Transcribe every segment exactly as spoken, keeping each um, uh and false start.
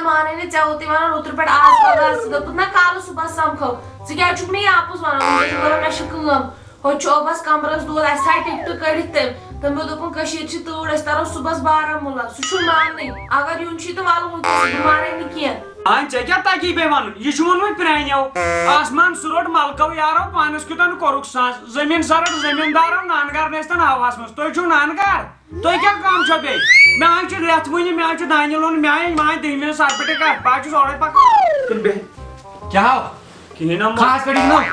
مانَے نہٕ، ژےٚ ووتُے وَنان اوترٕ پٮ۪ٹھ آز پَگاہ آز۔ ژٕ دوٚپُتھ نہ کالہٕ صُبحَس سَمکھو۔ ژٕ کیٛازِ چھُکھ مےٚ یہِ اَپُز وَنان؟ وٕنکٮ۪س چھُ دَپان مےٚ چھِ کٲم۔ ہُتہِ چھُ اوبَس کَمرَس دود، اَسہِ تھایہِ ٹِکٹہٕ کٔڑِتھ تٔمۍ۔ تٔمۍ دوٚپ، دوٚپُن کٔشیٖرِ چھِ تۭر، أسۍ تَرو صُبحَس بارہمولہ۔ سُہ چھُنہٕ ماننٕے۔ اگر یُن چھُے تہٕ وَلہٕ وٕنکٮ۪س، بہٕ مانَے نہٕ کینٛہہ۔ آ، ژےٚ کیٛاہ تَگی بیٚیہِ وَنُن؟ یہِ چھُ ووٚنمُت پرٛانیو۔ آسمان سُہ روٚٹ مَلکَو یارو، پانَس کیُتھ کوٚرُکھ ساز۔ زٔمیٖن سا روٚٹ زٔمیٖندارو، نانہٕ گار نہٕ ٲسۍ تَن ہَوہَس منٛز۔ تُہۍ چھِو نانہٕ گار؟ تُہۍ کیٛاہ کٲم چھو بیٚیہِ؟ مےٚ حظ چھِ رٮ۪تھ وُنہِ، مےٚ حظ چھُ دانہِ لوٚن، مےٚ حظ، مےٚ حظ دٔہمہِ ہٕنٛز سرپٹہٕ کَتھ، بہٕ حظ چھُس اورَے پَکان۔ کِنہٕ بیٚیہِ؟ کیٛاہ ہو؟ کِہیٖنۍ نہ۔ خاص پٮ۪ٹھ یِنہٕ؟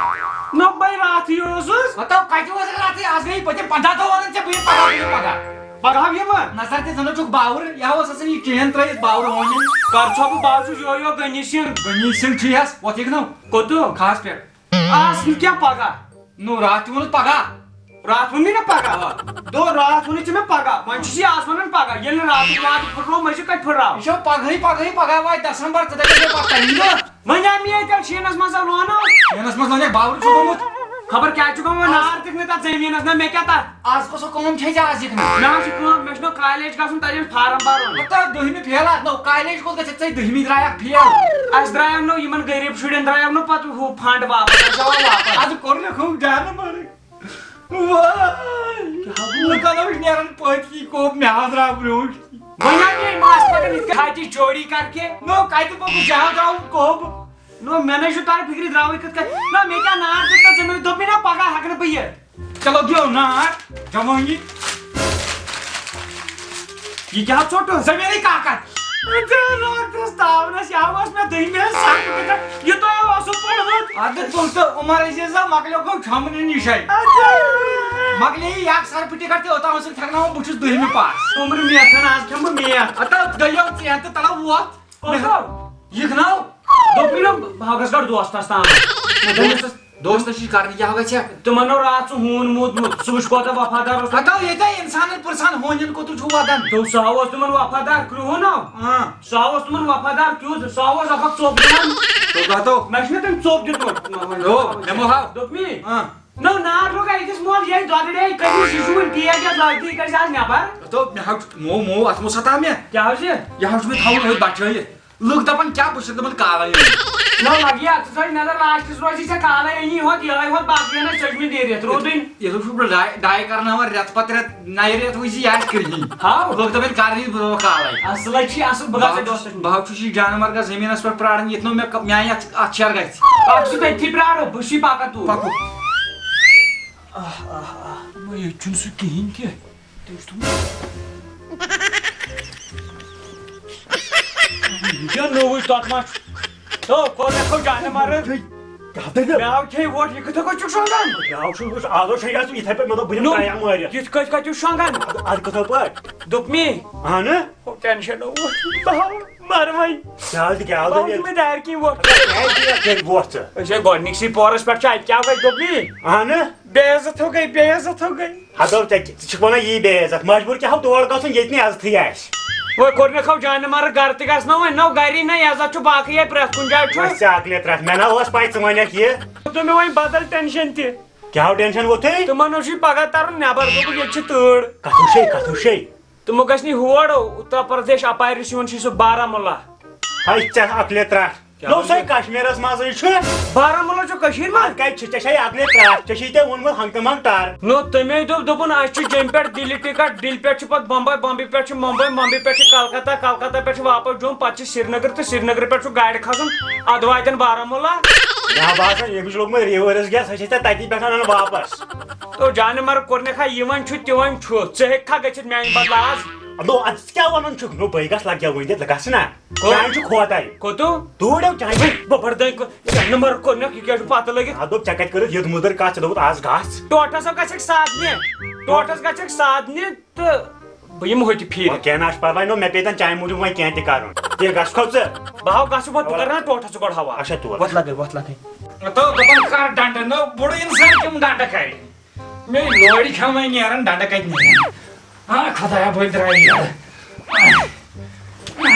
نہ، بٔے راتھٕے اوسُس۔ مطلب، کَتہِ اوسُکھ راتھٕے؟ آز گٔیے پٔتِم پنٛداہ دۄہ وَنان ژےٚ بہٕ یِمہٕ پَگاہ، بہٕ یِمہٕ پَگاہ۔ پَگاہ یِمہٕ؟ نظر تہِ زَنہٕ چھُکھ باوُر، یہِ ہا اوس آسان یہِ چین ترٛٲیِتھ باوُر ہوٗنِس۔ کَر چھُکھ بہٕ باوُر چھُس یوٚہَے یوٚہَے غنی سِنگھ۔ غنی سِنگھ چھُے ہَس، وۄتھ یِکھ نہ۔ کوٚت؟ خاص پٮ۪ٹھ۔ آز نہٕ کینٛہہ پَگاہ۔ نو، راتھ تہِ ووٚنُتھ پگاہ۔ راتھ ووٚن مےٚ نہ پگاہ۔ آ۔ دو، راتھ ووٚنُے ژےٚ مےٚ پگاہ۔ وۄنۍ چھُس یہِ آز وَنان پگاہ۔ ییٚلہِ نہٕ راتُک وعدٕ پھٕٹروو، مےٚ چھُ کَتہِ پھٕٹراو؟ یہِ چھُ پگہٕے، پگہٕے، پگاہ واتہِ دسمبر، ژٕ دَپکھ مےٚ پتہٕ تَمہِ دۄہ۔ وۄنۍ آو مےٚ ییٚتہِ شیٖنَس منٛز آو لونو۔ شیٖنَس منٛز لونیٛاکھ باورٕ چھُ گوٚمُت۔ خبر کیٛاہ چھُ گوٚمُت، آ۔ نار تِکھ نہٕ تَتھ زٔمیٖنَس، نہ مےٚ کیٛاہ تَتھ۔ آز کۄس کٲم چھےٚ ژےٚ آز یِکھ نہٕ؟ مےٚ حظ چھِ کٲم، مےٚ چھُ نہٕ کالیج گژھُن، تَتہِ چھُ فارم بَرُن۔ مطلب دٔہمہِ فیل آ؟ نو، کالیج کوٚت گژھِ ژےٚ؟ دٔہمہِ درٛایَکھ فیل۔ اَسہِ درٛایَم نو یِمَن غریٖب شُرٮ۪ن درٛایَم نو پَتہٕ ہُہ فنڈ واپس، اَسہِ آو واپس۔ اَدٕ کوٚر مےٚ کٲم جانہٕ مَرٕگ۔ واے۔ کیٛاہ گوٚو؟ لُکَن اوس نیران پٔتۍ کِنۍ کوٚب، مےٚ حظ درٛاو برٛونٛٹھ کِنۍ۔ وۄنۍ آو مےٚ ماس پَتہٕ یِتھ کٔنۍ ہَتہِ چوری کر کے۔ نو، کَتہِ پوٚکُس، جہاں درٛاوُم کوٚب۔ نو، مےٚ نَے چھُ تَران فِکرِ درٛاوٕے کِتھ کٔنۍ۔ نہ، مےٚ کیٛاہ نار دیُت تَتھ زٔمیٖنَس، دوٚپ مےٚ نہ پَگاہ ہٮ۪کہٕ نہٕ بہٕ یِتھ۔ چلو دِیو نار، جوٲنی۔ یہِ کیٛاہ ژوٚٹُن؟ زٔمیٖنٕے کاکد۔ ژےٚ راتس تاونس، یہِ اوس مےٚ دٔہمہِ ہٕنٛز سرٹیفکیٹ، یہِ تۄہہِ اوسوٕ پوٚرمُت۔ اَدٕ تُل تہٕ عمر عزیزا، مۄکلیو گوٚو چھۄمبنہٕ نِشے۔ اَدٕ۔ مۄکلے یہِ اکھ سرٹیفکیٹ تہِ، اوٚتام اوسُکھ تھٮ۪کناوان، بہٕ چھُس دٔہمہِ پاس۔ عمر میتھن، آز کھٮ۪مہٕ بہٕ میتھ۔ اَدٕ گٔیو ژٕ ہٮ۪تھ تہٕ تَلہٕ ووتھ۔ کوٚت گوٚو؟ یہِ گناو۔ دوٚپُے نہ، بہٕ ہا گژھٕ گۄڈٕ دوستس تام۔ دوستس، دوستس نِش کرنہِ کیٛاہ گژھِ؟ تِمن اوس راتھ سُہ ہوٗن موٗدمُت، سُہ وٕچھ کوتاہ وفادار اوس۔ ہتو، ییٚتہِ انسانن پرژھان ہوٗنٮ۪ن کوٚتُے چھُ واتان۔ دوٚپ سُہ ہا اوس تِمن وفادار، کرٛہُن ہا۔ اۭں۔ سُہ ہا اوس تِمن وفادار تیُتھ، سُہ ہا اوس اکھ اکھ ژوٚپ دِوان۔ دوٚپ ہتو۔ مےٚ چھُنہ تٔمۍ ژوٚپ دیُتمُت۔ ہو، مےٚ مو ہا۔ دوٚپ مے۔ اۭں۔ نو نار لوٚگ أکِس مول، یہِ دۄدٕ ڈے کٔمِس، یہِ چھُ وٕنہِ ٹیک یَتھ لٲگتھٕے، یہِ کَتہِ چھِ آز نٮ۪بر؟ ہتو، مےٚ ہا چھُ، مو، مو، اتھ مو ستا مےٚ۔ کیٛاہ حظ چھِ؟ یہِ ہا چھُ مےٚ تھاوُن أتھۍ بچٲیِتھ۔ لُکھ دَپَن کیٛاہ، بہٕ چھُس دَپان کالَے أنِتھ۔ نہ لَگہِ اَتھ، ژٕ تھٲوِتھ نظر، لاسٹَس روزی ژےٚ کالَے أنی ہوت، یِہوٚے ہوت، باقٕے اَنَے ژٔجمہِ نیٖرِتھ، روٗدٕے۔ ییٚلہِ وٕچھُو بہٕ ڈاے، ڈاے کَرناوان رٮ۪تہٕ پَتہٕ رٮ۪تہٕ، نَیہِ رٮ۪تہٕ وٕچھِ یہِ آسہِ کِہیٖنۍ۔ ہاو۔ لُکھ دَپَن کَر یی، بہٕ دَپہٕ کالَے۔ اَصٕل حظ چھِ، اَصٕل، بہٕ بہٕ گژھٕ حظ، دوستَس نِش۔ بہٕ حظ چھُس یہِ جانوَر گژھ زٔمیٖنَس پٮ۪ٹھ پرٛاران، ییٚتہِ نہٕ مےٚ ک-، میٛانہِ اَتھ، اَتھ شَر گژھِ۔ اَکھ چھُ تٔتھی پرٛارو، بہٕ چھُس پَکان توٗرۍ۔ پَکو۔ آہ، آہ، آہ، نہ، ییٚتہِ چھُنہٕ سُہ کِہیٖنۍ تہِ۔ تٔمۍ چھُ تھوٚمُت۔ یہِ کیٛاہ نوٚوُے تۄتما چھُ؟ تو، کوٚر مےٚ کھو جانہٕ مَرٕ۔ کیٛاہ دٔلیٖل؟ مےٚ آو کھیٚے ووٹ، یہِ کِتھٕ کٔنۍ چھُکھ شۄنٛگان؟ مےٚ آو چھُ وُچھ، آز اوس شیٚیہِ آسُن یِتھَے پٲٹھۍ، مےٚ دوٚپ، بہٕ دِمہٕ نوٚو، ترٛایہِ اَمہٕ مٲرِتھ۔ یِتھ کٔنۍ کَتہِ چھُ شۄنٛگان؟ اَدٕ، اَدٕ کِتھٕ پٲٹھۍ؟ دوٚپ مے۔ اَہَنہٕ۔ ہو، ٹٮ۪نشَن اوس، بہٕ ہاو مَرٕ وۄنۍ۔ کیٛاہ حظ، کیٛاہ حظ بہٕ آو دٔلیٖل؟ نہٕ مےٚ دارِ کِنۍ ووٹ۔ کیٛازِ کیٛاہ کٔرۍ ووٹ ژٕ؟ أسۍ ہے گۄڈٕنِکسٕے پورَس پٮ۪ٹھ چھُ، اَتہِ کیٛاہ گژھِ دوٚپ مے؟ اَہَنہٕ۔ بے عزت ہو گئی، بے عزت ہو گئی۔ ہتو ژےٚ کہِ-، ژٕ چھُکھ ونان یی بے عزت، مجبوٗر کیٛاہ ہو تور گژھُن ییٚتہِ نہٕ عزتھٕے آسہِ۔ وۄنۍ کوٚر مےٚ کھو جانہٕ مَرٕ گرٕ تہِ گژھنو، وۄنۍ نو گری نہ عزت چھُ باقٕے یے پرٛٮ۪تھ کُنہِ جایہِ چھُ۔ وۄنۍ ژٕ عقلہِ ترٛٹھ، مےٚ نہ اوس پَے ژٕ وَنکھ یہِ۔ تہٕ مےٚ وۄنۍ بدل ٹینشن تہِ۔ کیٛاہ ہو ٹینشن ووٚتھُے؟ تِمن اوس یہِ پگاہ ترُن نٮ۪بر، دوٚپُکھ ییٚتہِ چھِ تۭر۔ کتھ وٕچھے، کتھ وٕچھے؟ تِمو گژھِ نہٕ ہور اتر پردیش اپارِ یُس یِوان چھُ سُہ بارہمولہ۔ ہے ژےٚ عقلہِ ترٛٹھ۔ کیٛاہ نو سا وَنان؟ کشمیرس منٛزٕے چھُ۔ بارہمولہ چھُ کٔشیٖرِ منٛز؟ اَدٕ کَتہِ چھِ؟ ژےٚ چھے عقلہِ ترٛٹھ، ژےٚ چھے ژےٚ ووٚنمُت ہنٛگتہٕ منٛگ ٹر۔ نو، تَمے دوٚپ، دوٚپُن، اَسہِ چھُ جیٚمہِ پٮ۪ٹھ دِلہِ ٹکٹ، دِلہِ پٮ۪ٹھ چھُ پَتہٕ بمبے، بمبے پٮ۪ٹھ چھُ ممبے، ممبے پٮ۪ٹھ چھُ کلکتہ، کلکتہ پٮ۪ٹھ چھُ واپس جوٚم، پَتہٕ چھُ سرینگر تہٕ سرینگرٕ پٮ۪ٹھ چھُ گاڑِ کھسُن، اَدٕ واتن بارہمولہ۔ مےٚ ہا باسان، ییٚمِس چھُ لوٚگمُت reverse gear، سۄ چھے ژےٚ تَتی پٮ۪ٹھ اَنان واپس۔ تو جانہٕ مَرٕ کوٚر مےٚ کھا، یہِ وۄنۍ چھُ تہِ وۄنۍ چھُ، ژٕ ہیٚککھا گٔژھِتھ میٛانہِ بدلہٕ آز؟ نو، اَدٕ ژٕ کیٛاہ وَنان چھُکھ؟ نو، بٕے گژھٕ لَگیا وٕنہِ، گژھٕ نا؟ کوٚت؟ چانہِ چھُ کھوتاے۔ کوٚتو؟ توٗرۍ یو چانہِ۔ بہٕ بَڑٕ دٲنۍ کو-، یہِ کیٛاہ نمبر کوٚر مےٚ، یہِ کیٛاہ چھُ پَتہٕ لٔگِتھ؟ آ، دوٚپ، ژےٚ کَتہِ کٔرٕتھ یِژھ مٔدٕر کَتھ؟ ژےٚ دوٚپُتھ، آز گژھ۔ ٹوٹھَس ہا گژھکھ ساتھ نہِ، ٹوٹھَس گژھکھ ساتھ نہِ تہٕ بہٕ یِمہٕ ہوٚتہِ پھیٖرِ۔ وَلہٕ، کینٛہہ نہ حظ چھُ پَرواے، نو، مےٚ پیٚیہِ تَن چانہِ موٗجوٗب وۄنۍ کینٛہہ تہِ کَرُن۔ تہِ گژھٕ کھو ژٕ۔ بہٕ ہاو گژھٕ وۄنۍ، بہٕ کَرٕ نا ٹوٹھَس ژٕ گۄڈٕ ہوا۔ اچھا، تُل۔ وۄتھ لَگے، وۄتھ لَگے۔ تو دَپان، کَر ڈَنڈٕ، نو، بوٚڑ اِنسان کَم ڈَنڈٕ کَرِ؟ مےٚ لورِ کھٮ۪وان نیران، ڈنڈٕ کتہِ نیران؟ ہا، خدایا، بٔلۍ درٛاے یَلہٕ۔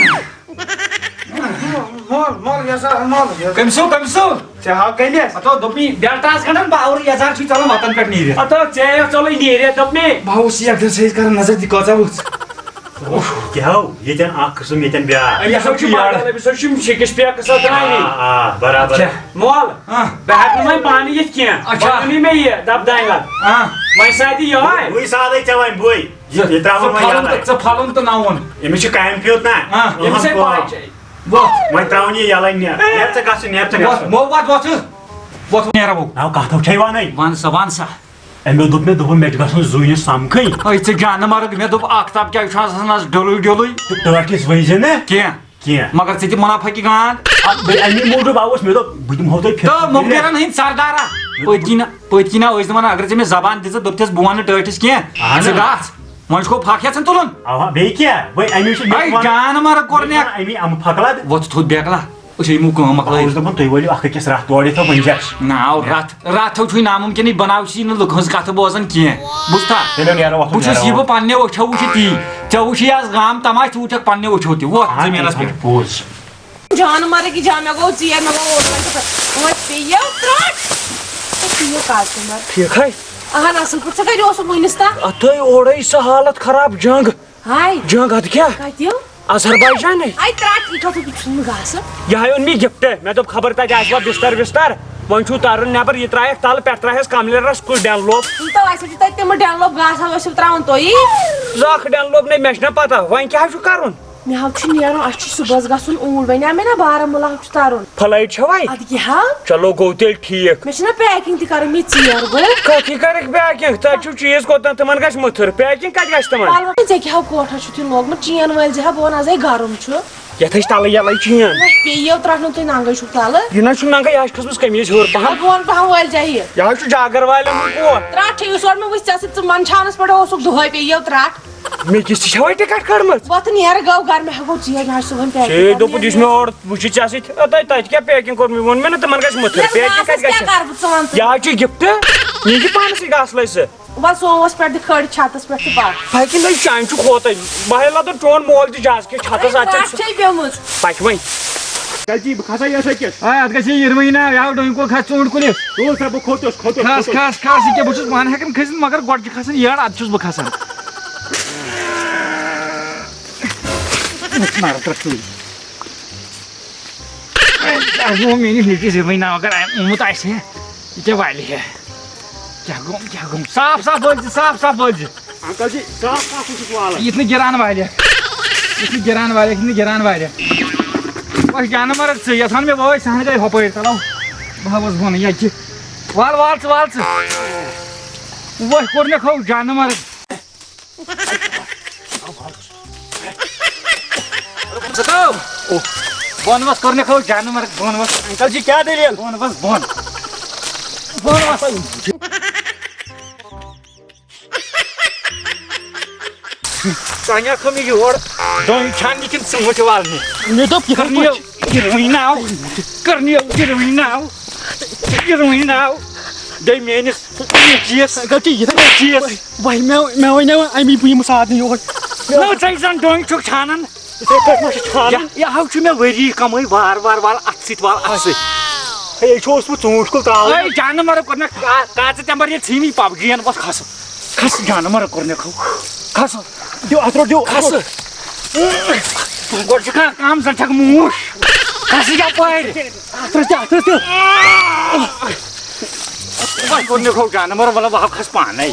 مول، مول، یَزار، مول، یَزار۔ کٔمۍ سُہ، کٔمۍ سُہ؟ ژےٚ ہاو کٔمِس؟ ہتو دوٚپمَے، بیلٹاہَس گنٛڈن پاورٕ، یَزار چھُے ژَلان وَتَن پٮ۪ٹھ نیٖرِتھ۔ ہتو، ژےٚ یَتھ ژَلٕے نیٖرِتھ، دوٚپمَے۔ بہٕ اوسُس یَتھ دِژ ہے کران نظر، تہِ کۭژاہ ؤژھ۔ کیٛاہ ہو؟ ییٚتٮ۪ن اکھ قٕسم، ییٚتٮ۪ن بیٛاکھ۔ أمِس ہا چھُ یارٕ۔ أمِس ہا چھُ یِم شیٚکِس پیکس آ، آ، برابر۔ اچھا۔ مول، آ۔ بہٕ ہٮ۪کہٕ نہٕ وۄنۍ پانہٕ یِتھ کینٛہہ۔ اچھا۔ وۄنۍ ؤنِو مےٚ یہِ دَبہٕ دانہِ لَد۔ آ۔ وۄنۍ سا دِ یِہوٚے۔ وٕے سادَے ژےٚ وۄنۍ بٕے۔ یہِ، یہِ ترٛاوُن ژٕ وۄنۍ پھَلُن یَلَے۔ تہٕ، ژٕ پھَلُن تہٕ نَوُن۔ أمِس چھِ کامہِ پیوٗت نا؟ آ۔ أمِس أہَن ہے کٲم۔ پَے چھےٚ۔ وۄتھ۔ وۄنۍ ترٛاوُن یہِ یَلَے، نیر۔ نیر ژٕ گژھ، نیر ژٕ وۄتھ، گژھ۔ مو وۄتھ، وۄتھ۔ وۄتھ، نیرو۔ ناو کَتھ ہو چھے وَنٕنۍ؟ وَن سا، وَن سا۔ أمۍ دوٚپ مےٚ، دوٚپُن، مےٚ تہِ گژھُن زُوِنہِ سَمکھٕنۍ۔ أے ژٕ جانہٕ مرگ، مےٚ دوٚپ، آختاب کیٛاہ چھُ آسان آز ڈیُلُے ڈیُلُے؟ تہٕ ٹٲٹھِس ؤنۍ زِ نہٕ۔ کینٛہہ۔ کینٛہہ۔ مگر ژٕ تہِ مُنافع کہِ گانٛد۔ اَدٕ بہٕ اَمی موٗجوٗب آوُس، مےٚ دوٚپ، بہٕ دِمہو تۄہہِ فِرِ۔ تہٕ مۄنٛگہٕ نیرن ہٕنٛدۍ سردارا۔ پٔتۍ کِنۍ، پٔتۍ کِنۍ ٲسۍ دَپان، اگر ژےٚ مےٚ زبان دِژٕتھ، دوٚپتھَس، بہٕ وَنہٕ ٹٲٹھِس کینٛہہ، اَہَن۔ ژٕ گژھ۔ وۄنۍ چھُکھ پھکھ یَژھان تُلُن؟ اَوا، بیٚیہِ کیٛاہ؟ وۄنۍ اَمی چھُ مےٚ ہے، تہِ وَنان۔ جان مرگ کوٚر مےٚ۔ اَمی اَمہٕ پھکھ لَد۔ وۄتھ تھوٚد بیکلا۔ أسۍ یِمو کٲم مۄکلٲیِتھ۔ اوس دَپان، تُہۍ ؤلِو اَکھ أکِس رَتھ تورٕ یِتھ وۄنۍ جَس۔ ناو رَتھ، رَتھ ہو چھُے نامُمکِنٕے، بَناو سی نہٕ لُکہٕ ہٕنٛز کَتھٕ بوزان کینٛہہ۔ بوٗزتھا؟ تیٚلہِ نیرو وۄتھو، بہٕ چھُس نیرو یہِ بہٕ وۄتھو۔ پنٛنیو أچھو وٕچھِتھ تی۔ ژےٚ وٕچھی آز گام تماش، ژٕ وٕچھکھ پنٛنیو أچھو تہِ۔ وۄتھ اَہَن، زٔمیٖنَس تِتھَے پٮ۪ٹھ۔ پوٚز۔ جان مرگ یہِ جان، مےٚ گوٚو ژیر، مےٚ گوٚو اوٚڑ گھنٹہٕ پَتہٕ۔ وۄنۍ پیٚیو ترٛٹھ۔ ژٕ پیٚیو کَتھ تہِ مَر۔ ٹھیٖک ہے۔ اَہَن، اَصٕل پٲٹھۍ۔ ژےٚ کَتہِ اوسُکھ وٕنِس تام؟ اَتھَے اورَے سہالت خراب جنٛگ۔ ہاے۔ جنٛگ اَدٕ کیٛاہ؟ کَتہِ؟ اذربائیجانے۔ اے ترٛٹھ، یہِ کَتھ چھُنہٕ گاسہٕ؟ یہِ ہا اوٚن مےٚ gift۔ مےٚ دوٚپ خبر تَتہِ آسہِ وۄنۍ بِستَر وِستَر۔ وۄنۍ چھُو تَرُن نٮ۪بَر، یہِ ترٛایَکھ تَلہٕ، پٮ۪ٹھٕ ترٛایَس کَملہِ رَس کُس ڈٮ۪ن لوب۔ تہٕ اَسہِ حظ چھُ تَتہِ تِمہٕ ڈٮ۪ن لوب گاسہٕ حظ ٲسِو ترٛاوان تُہی۔ زٕ اَکھ ڈٮ۪ن لوب نے، مےٚ چھِنہ پَتہ وۄنۍ کیٛاہ چھُ کَرُن۔ مےٚ حظ چھُ نیرُن، اَسہِ چھُ صُبحَس گژھُن اوٗرۍ، وۄنۍ آو مےٚ نہ بارہمولہ حظ چھُ تَرُن۔ flight چھَوَے؟ اَدٕ کیٛاہ ہا؟ چلو گوٚو تیٚلہِ ٹھیٖک۔ مےٚ چھِنہ packing تہِ کَرٕنۍ، مےٚ ژیر گوٚو۔ کَتھ یہِ کَرَکھ packing؟ تَتہِ چھُو چیٖز کوٚت تام، تِمَن گژھِ مٔتھٕر۔ packing کَتہِ گژھِ تِمَن؟ وَلہٕ وۄنۍ ژےٚ کیٛاہ ہو کوٹھَس چھُتھ یہِ لوگمُت؟ چین وٲلۍ زِ ہا بہٕ وَنہٕ آز ہے گرم چھُ۔ یَتھ أسۍ تَلہٕ یَلَے چین۔ نہ، پیٚیِو ترٛٹھ نہٕ تُہۍ ننٛگَے چھُکھ تَلہٕ۔ یہِ نہ چھُ ننٛگَے، یہِ چھِ کھٔژمٕژ قمیٖض ہیوٚر پَہَم۔ بہٕ وَنہٕ پَہَم وٲلۍ جایہِ یہِ۔ یہِ حظ چھُ جاگر والٮ۪ن ہُنٛد کوٹ۔ ترٛٹھ یہِ سورُے مےٚ وٕچھ ژےٚ سۭتۍ، ژٕ منٛدچھاونَس پٮ۪ٹھ اوسُکھ دۄہَے، پیٚیِو ترٛٹھ۔ مےٚ کِس تہِ چھَوَے ٹِکٹ کٔڑمٕژ؟ وۄتھ نیر گوٚو گرٕ، مےٚ ہا گوٚو ژیر، مےٚ حظ چھُ صُبحن packing ژےٚ دوٚپُتھ، کرٕنۍ۔ یُس مےٚ اورٕ وٕچھِتھ ژےٚ سۭتۍ، اَتَے تَتہِ کیٛاہ packing کوٚر مےٚ؟ ووٚن مےٚ نہ تِمَن گژھِ مٔتھٕر، یَتھ packing کَتہِ گاسَس گژھِ؟ کیٛاہ کَرٕ بہٕ ژٕ وَن تہٕ؟ یہِ حظ چھُ gift، یہِ چھِ پانَسٕے گاسہٕ لٔج سُہ۔ وَلہٕ سوموَس پٮ۪ٹھ دِ کھٲلِتھ چھَتَس پٮ۪ٹھ تہٕ پَکھ۔ پَکہِ نہٕ، چانہِ چھُ کھوتَے۔ بہٕ ہے لَدُن چون مول تہِ جہازٕ کِس چھَتَس، اَتہِ پَتھ چھُ۔ چھے پیوٚمُت۔ پَکہِ وۄنۍ۔ کَتہِ یی بہٕ کھسا یَتھ أکِس؟ آ، اَتھ گژھِ یہِ یِروٕنۍ نا، یَوٕ ڈوٗنۍ کُل کھَس ژوٗنٛٹھۍ کُلِس۔ تُل سا، بہٕ کھوٚتُس، کھوٚتُس، کھَس، کھوٚتُس۔ کھَس، کھَس، یہِ کیٛاہ، بہٕ چھُس پانہٕ ہٮ۪کان کھٔسِتھ، مگر گۄڈٕ چھُ کھَسان یٔڈ، اَدٕ چھُس بہٕ کھَسان۔ اُف، نارٕ ترٛٹھ ژٕے۔ اَسہِ گوٚو میٛٲنِس نیٚچوِس یِروٕنۍ نا، اگر أمۍ اوٚنمُت آسہِ ہے، یہِ کیٛاہ والہِ ہے؟ کیٛاہ گوٚو، کیٛاہ گوٚو؟ صاف، صاف بٲلۍ زِ، صاف، صاف بٲلۍ زِ۔ انکل جی، صاف صاف چھُس والان۔ یہِ تہِ نہٕ گِران والہِ۔ یہِ تہِ نہٕ گِران والہِ، یہِ تہِ نہٕ گِران والہِ۔ وۄنۍ جانہٕ مرگ ژٕ، یَتھ وَن مےٚ وٲے، سُہ ہَن گٔے ہۄپٲرۍ، تَلو۔ بہٕ ہا وَسہٕ بۄنٕے، یَتہِ چھِ۔ وال، وال ژٕ، وال ژٕ۔ وۄنۍ کوٚر مےٚ کھو جانہٕ مرگ۔ ژٕ تو۔ بۄن وَس، کوٚر مےٚ کھو جانہٕ مرگ، بۄن وَس۔ انکل جی، کیٛاہ دٔلیٖل؟ بۄن وَس، بۄن۔ بۄن وَس۔ ژٕ اَنیٛاکھ مےٚ یور ڈوٗنۍ چھاننہِ کِنہٕ ژوٗنٛٹھۍ والنہِ؟ مےٚ دوٚپ یِتھَے کٔرنِیو پٲٹھۍ۔ یہِ رُوٕنۍ ناو، کٔرنِیو یہِ رُوٕنۍ ناو، یہِ رُوٕنۍ ناو۔ بیٚیہِ میٛٲنِس نیٚچوِس، غلطی یِتھَے نیٚچوِس۔ وۄنۍ مےٚ، مےٚ وَنیٛاو اَمی بہٕ یِمہٕ سادنہِ یور۔ نہ، ژَے زَن ڈوٗنۍ چھُکھ چھانان۔ یِتھَے پٲٹھۍ ما چھِ چھانان؟ یہِ، یہِ ہا چھُ مےٚ ؤری کَمٕے، وار وار وال اَتھٕ سۭتۍ، وال اَتھٕ سۭتۍ۔ ہے، یہِ چھُ اوسمُت ژوٗنٛٹھۍ کُل ترٛاوُن۔ ہے، جانہٕ مرگ کوٚر مےٚ کا-، کاژٕ تَمہِ پَتہٕ ییٚلہِ ژھٕنۍ مٕتۍ پَبجی یَن، بَس کھَس۔ کھَس، جانہٕ مرگ کوٚر مےٚ کھو۔ کھَس۔ دِیِو اَتھ روٚٹ، دِیِو اَتھ کھَس۔ روٚٹ۔ گۄڈٕ چھُ کانٛہہ کَم زَن چھَکھ موٗش۔ کھَس یَپٲرۍ۔ اَتھ روٚٹ تہِ، اَتھ روٚٹ تہِ۔ وۄنۍ کوٚر مےٚ کھو جانہٕ مرگ، وَلہٕ بہٕ ہا کھَس پانَے۔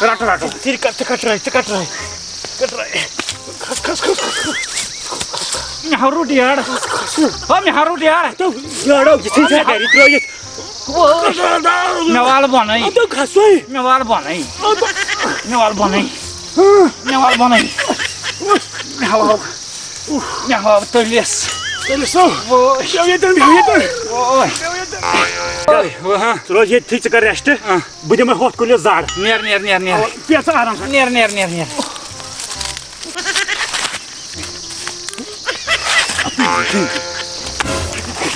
رَٹہٕ، رَٹہٕ۔ ژٕ کَر، ژٕ کَر try، ژٕ کَر try۔ کَر try۔ کھَس، کھَس، کھَس، کھَس، کھَس۔ مےٚ ہا روٚٹ یٔڈ۔ کھَس، کھَس۔ ہا، مےٚ ہا روٚٹ یٔڈ۔ تہٕ یٔڈ آو یِتھُے ژےٚ گَرِ ترٛٲیِتھ۔ مےٚ وال بۄنَے۔ اَدٕ کھَسوے۔ مےٚ وال بۄنَے۔ اَدٕ۔ مےٚ وال بۄنَے۔ مےٚ وال بۄنَے۔ مےٚ ہاو۔ مےٚ ہاو تٔلِس۔ تٔلِس سو۔ وٲے۔ بیٚہو ییٚتٮ۪ن، بیٚہو ییٚتٮ۪ن۔ وٲے۔ بیٚہو ییٚتٮ۪ن۔ وٲے، وٲے، ہاں۔ ژٕ روز ییٚتھٕے، ژٕ کَر rest۔ ہاں۔ بہٕ دِمَے ہۄتھ کُلِس زَڈ۔ نیر، نیر، نیر، نیر۔ اَوا، بیٚہہ ژٕ آرام سان۔ نیر، نیر، نیر، نیر۔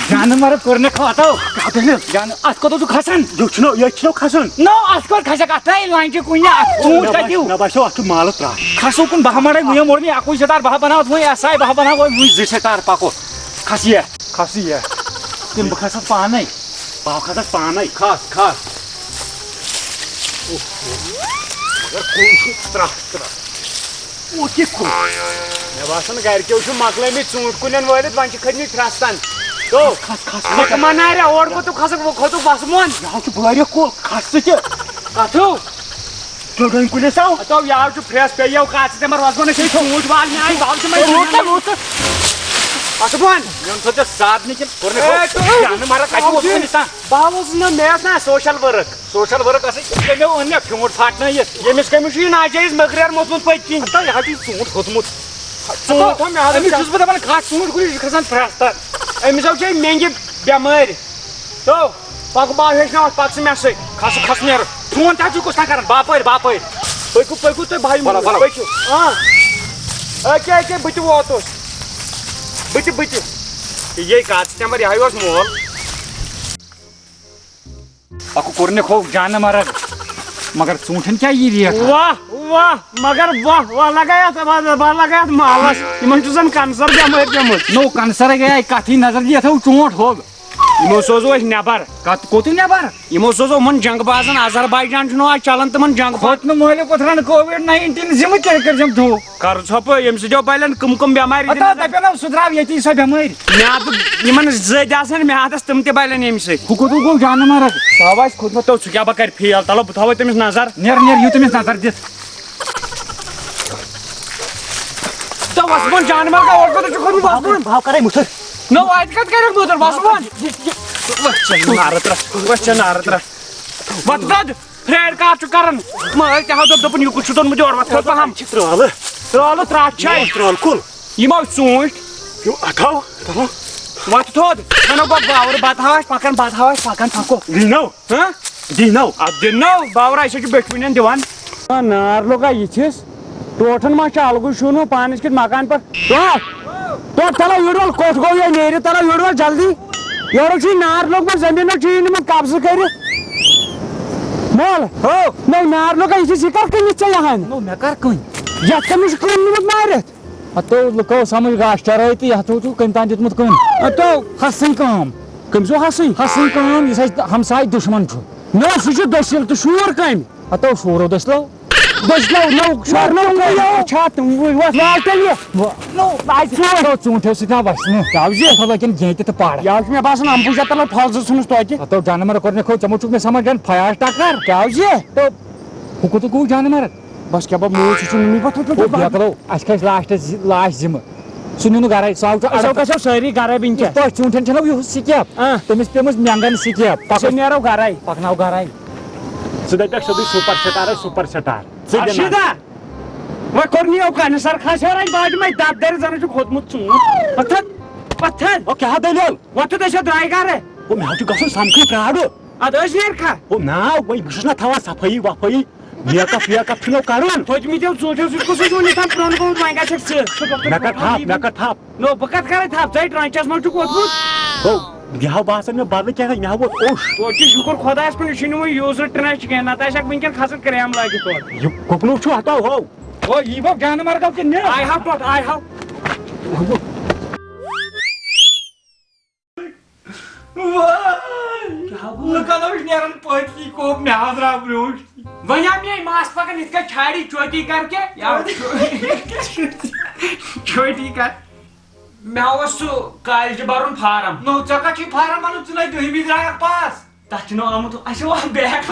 جانہٕ مرگ کوٚر مےٚ کھو اتو۔ کیٛاہ دٔلیٖل؟ جانہٕ، اتھ کوٚت اوسُکھ کھسان؟ یہِ چھُنہٕ، ییٚتہِ چھُنہٕ کھسُن۔ نو، اتھ کوٚت کھسکھ؟ اتھ ترٛایہِ لانچہِ کُنہِ، اتھ ژوٗنٛٹھۍ مےٚ کتہِ باسیٚو، ہیوٗ؟ مےٚ باسیٚو، اتھ چھُ مالہٕ ترٛٹھ۔ کھسو کُن، بہٕ ہا مڑے وُنہِ، موٚڑ مےٚ اکُے سٹار، بہٕ ہا بناوتھ وُنہِ ایس آی، بہٕ ہا بناوٕ وُنہِ زٕ سٹار، پکو۔ کھس یہِ۔ کھس یہِ۔ کِنہٕ بہٕ کھسس پانے؟ بہٕ ہا کھسس پانے۔ کھس، کھس۔ اوہ، اوہ۔ مگر کُن چھُ ترٛٹھ، ترٛٹھ۔ اوٗٹھ کِتھ کُن؟ مےٚ باسان، گرِکیو چھِ مۄکلٲومٕتۍ ژوٗنٛٹھۍ کُلٮ۪ن وٲلِتھ، وۄنۍ چھِ کھٔتۍ مٕتۍ پھرٛستن۔ تو، کھس، کھس، مےٚ کھس۔ کٕمن نارِ اور کوٚت کھسکھ، بہٕ کھوٚتُکھ وسہٕ بۄن۔ یہِ حظ چھُ بُلٲرِو کُل، کھس ژٕ تہِ۔ کتھٕ؟ ڈوٚڈٲنۍ کُلِس آو۔ ہتو، یہِ حظ چھُ پھرٛس، پیٚیو کتھ ژٕ تِمن وسہٕ بۄن، أسۍ چھِ ژوٗنٛٹھۍ والنہِ آیہِ، بہٕ حظ چھِ وۄنۍ روٗد ژےٚ، روٗد ژےٚ۔ وسہٕ بۄن۔ مےٚ اوٚن تھوٚو ژےٚ سادنہٕ کِنہٕ کوٚر مےٚ اے، کھوٚو؟ تو، جانہٕ مَرا کَتہِ ووت وٕنیُک تام؟ بہٕ حظ اوسُس نہٕ، مےٚ ٲس نا social work۔ Social work ٲسٕے؟ ییٚمۍ اوٚن مےٚ پھیوٗر پھٹنٲیِتھ۔ ییٚمِس کٔمِس چھُ یہِ ناجٲیز مٔکریار موٚتمُت پٔتۍ کِنۍ؟ ہتا، یہِ حظ چھُ یہِ ژوٗنٛٹھ ہوٚتمُت۔ ژوٗنٛٹھ ہا مےٚ حظ أمِس چھُ چھُس بہٕ دَپان، کھَس ژوٗنٛٹھ کُلِس، یہِ چھُ کھَسان پھرٛستَر۔ أمِس حظ چھِ یہِ مٮ۪نٛگہِ بٮ۪مٲرۍ۔ تو، پَکھ بہٕ ہیٚچھناوَتھ، پَکھ ژٕ مےٚ سۭتۍ۔ کھَس، کھَس نیر۔ فون تہِ حظ چھُ کُس تام کَران، باپٲرۍ، باپٲرۍ۔ پٔکِو، پٔکِو تُہۍ بھائی بَلہ، مُنہِ، بَلہ۔ پٔکِو۔ آ۔ أکے، أکے، بہٕ تہِ ووتُس۔ بہٕ تہِ، بہٕ تہِ۔ یے کَتھ، ژٕ تہِ مَر، یِہوٚے اوس مول۔ اکھ کوٚر نہٕ خوف جانہٕ مرگ، مگر ژوٗنٛٹھٮ۪ن کیٛاہ یی ریٹ؟ واہ، واہ، مگر واہ، واہ لگایتھ، واہ، واہ لگایتھ مالس۔ یِمن چھُ زن cancer بٮ۪مٲرۍ پیمٕژ۔ نو، cancer گٔیے کتھٕے، نظر دِتھ ہو ژوٗنٛٹھ ہوٚل۔ یِمو سوزو أسۍ نٮ۪بر۔ کتھ کوٚتُے نٮ۪بر؟ یِمو سوزو یِمن جنگ بازن، آذربائیجان چھُنہٕ آز چلان تِمن جنگ باز۔ کھوٚت نہٕ مٲلہِ پوٚتھرن COVID nineteen ذمہٕ، تیٚلہِ کٔرۍزٮ۪م دُعا۔ قرض ژھۄپہٕ، ییٚمہِ سۭتۍ یِمو بلٮ۪ن کٕم کٕم بٮ۪مارِ ہتا دِنۍ۔ دپن اوس سُہ ترٛاو ییٚتی سۄ بٮ۪مٲرۍ۔ مےٚ آو یِمن زٔدۍ آسن میادس، تِم تہِ بلٮ۪ن ییٚمہِ سۭتۍ۔ ہُہ کوٚت گوٚو جانہٕ مرگ؟ سُہ آو اَسہِ کھوٚتمُت۔ تو ژٕ کیٛاہ بکر فیل، تلو بہٕ تھاوے تٔمِس نظر۔ نیر، نیر، یِیِو تٔمِس نظر دِتھ۔ تو وسہٕ بۄن جانہٕ مرگ، اور کوٚت چھُ کھوٚتمُت وسہٕ بۄن؟ بہٕ ہاو کرے مُتھٕر۔ نو، اتہِ کتھ کرکھ مُتھٕر؟ وسہٕ بۄن۔ وۄتھ ژےٚ نارٕ ترٛٹھ، وۄتھ ژےٚ نارٕ ترٛٹھ۔ وۄتھ تھوٚد۔ پھرٛارِ کار چھُ کران؟ مٲلۍ تہِ ہا دوٚپ، دوٚپُن، یہِ کُس چھُ دوٚنمُت یورٕ؟ وۄتھ تھوٚد پہم۔ چھِ ترٛالہٕ۔ ترٛالہٕ ترٛٹھ چھے۔ یہِ ترٛالہٕ کُل۔ یِم آو ژوٗنٛٹھۍ۔ یِم اَتھ آو، اَتھ آو۔ وۄتھ تھوٚد۔ وَنو گۄڈٕ باورٕ، بَتہٕ ہاو اَسہِ پَکان، بَتہٕ ہاو اَسہِ پَکان، پَکو۔ دِنو۔ ہاں؟ دِنو۔ اَتھ دِنو۔ باورٕ، أسۍ حظ چھِ بیٚٹھوٕنٮ۪ن دِوان۔ آ، نار لوٚگا یِتھِس۔ ٹوٹھن ما چھُ الگٕے شوٗنہٕ پانس کِتھ مکان پٮ۪ٹھ؟ ٹوٹھ! ٹوٹھ، تَلہ یورٕ وَل، کوٚٹھ گوٚو یہِ، نیٖرِو تَلہ یورٕ وَل جلدی۔ یورٕ چھُ یہِ نار لوٚگمُت، زٔمیٖنَس چھُ یہِ نیوٗمُت قبضہٕ کٔرِتھ۔ مول، ہو۔ نو نار لوٚگا یہِ چھُ، یہِ کر کٕنِتھ ژےٚ یہِ ہن؟ نو مےٚ کر کٕنۍ؟ یَتھ کٔمِس چھُ کٕنُن نیوٗمُت مٲرِتھ؟ ہتو لُکو سمجھ گاش چرٲے تہٕ یَتھ چھُ کٕنۍ تام دیُتمُت کٕنۍ۔ ہتو۔ ہسٕنۍ کٲم۔ کٔمۍ سُہ ہسٕنۍ؟ ہسٕنۍ کٲم، یُس اَسہِ ہمساے دُشمن چھُ۔ نو سُہ چھُ دٔسِل تہٕ شوٗر کٔمۍ؟ ہتو شوٗرو دٔسلو۔ دٔسلو، نو، شوٗرو نو، کٔمۍ؟ نو، چھا تِم وٕنۍ وَس وال تیٚلہِ؟ وَ-، نو، آے ژوٗنٛٹھۍ۔ ہتو ژوٗنٛٹھیو سۭتۍ نا وَسہِ نہٕ۔ کیٛاہ زِ؟ ہتو لَگن گینٛتہِ تہٕ پَڑ۔ یہِ حظ چھُ مےٚ باسان اَمبوٗجا تَلے پھَل زٕ ژھٕنُس توتہِ۔ ہتو جانہٕ مَرٕ کوٚر مےٚ کھو، ژےٚ مو چھُکھ مےٚ سَمجھ دِوان فیاش ٹَکر۔ کیٛاہ زِ؟ تو ہُہ کوٚت گوٚو جانہٕ مَرٕ؟ بس کیٛاہ با موٗد سُہ چھُنہٕ نُنٕے پتہٕ ہُہ بیکلو، اَسہِ کھسہِ لاسٹس زِ-، لاش ذمہٕ۔ سُہ نیوٗ نہٕ گرے، سُہ آو چھُ أسۍ آو اَربَتھ۔ گژھو سٲری گرے وٕنۍ یِتھ کیٛاہ؟ پٲٹھۍ ژوٗنٛٹھٮ۪ن چھَنہ یِہُس سِکیپ، آ۔ تٔمِس پیٚمٕژ مٮ۪نٛگن سِکیپ۔ أسۍ پکو۔ نیرو گرے۔ پکناو گرے۔ ژٕ دَپکھ سیوٚدُے سوپر سٹار ہے، سوپر سٹار۔ ژٕ دِ نظر۔ ارشیدہ، وۄنۍ کوٚر نہٕ یہِ کانٛہہ نہٕ سر، کھس ہیوٚر اَتہِ باجہِ مَے دَب دَرِ زَن چھُکھ ہوٚتمُت ژوٗنٛٹھ۔ وۄتھ تھَد، وۄتھ تھَد۔ او کیٛاہ دٔلیٖل؟ وۄتھ تھَد، أسۍ چھِ درٛاے گرے۔ او مےٚ حظ چھُ گژھُن سمکھٕے پرٛارٕ۔ اَدٕ أسۍ نیرکھا؟ او نا، وۄنۍ بہٕ چھُس نا تھاوان صفٲیی وفٲیی۔ میک اپ ویک اپ چھُنو کرُن۔ تھٔجمٕتیو ژوٗنٛٹھیو سۭتۍ کُس اوس ووٚن یِتھ کٔنۍ پرٛون گوٚمُت، وۄنۍ گژھکھ ژٕ۔ مےٚ کر تھپھ، مےٚ کر تھپھ۔ نو، بہٕ کتھ کرے تھپھ؟ ژے ٹرٛنچس منٛز چھُکھ ووٚتھمُت۔ گوٚو، یہِ ہا باسان مےٚ بدلہٕ کینٛہہ، مےٚ ہا ووت اوٚش۔ توتہِ چھُ شُکر خۄدایس کُن، یہِ چھُنہٕ وۄنۍ یوٗزر ٹرٛنچ کینٛہہ، نتہٕ آسہِ ہا وٕنکٮ۪ن کھسان کرٛیم لٲگِتھ تورٕ۔ یہِ کُکنُک چھُ ہتو ہو۔ او، یی بوٚو جانہٕ مرگو کِنہٕ نہ؟ آے ہاو ٹوٹھ، آے ہاو۔ واے! کیٛاہ گوٚو؟ لُکن اوس نیران پٔتۍ کِنۍ کوٚپ، مےٚ حظ درٛاو برٛونٛٹھ۔ وۄنۍ آو میٛٲنۍ ماس پکان یِتھ کٔنۍ چھاڑی چوٹی کر کے، یا چھوٹی کر۔ مےٚ اوس سُہ کالجہِ برُن فارم۔ نو، ژےٚ کتھ چھُے فارم برُن؟ ژٕ نے دٔہمہِ درٛایکھ پاس۔ تتھ چھُنہٕ آمُت، اَسہِ اوس بیک۔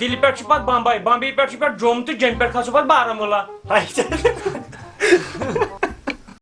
دِلہِ پٮ۪ٹھ چھُ پتہٕ بمبے، بمبے پٮ۪ٹھ چھُ پٮ۪ٹھ جوٚم تہٕ جوٚمہِ پٮ۪ٹھ کھسو پتہٕ بارہمولہ۔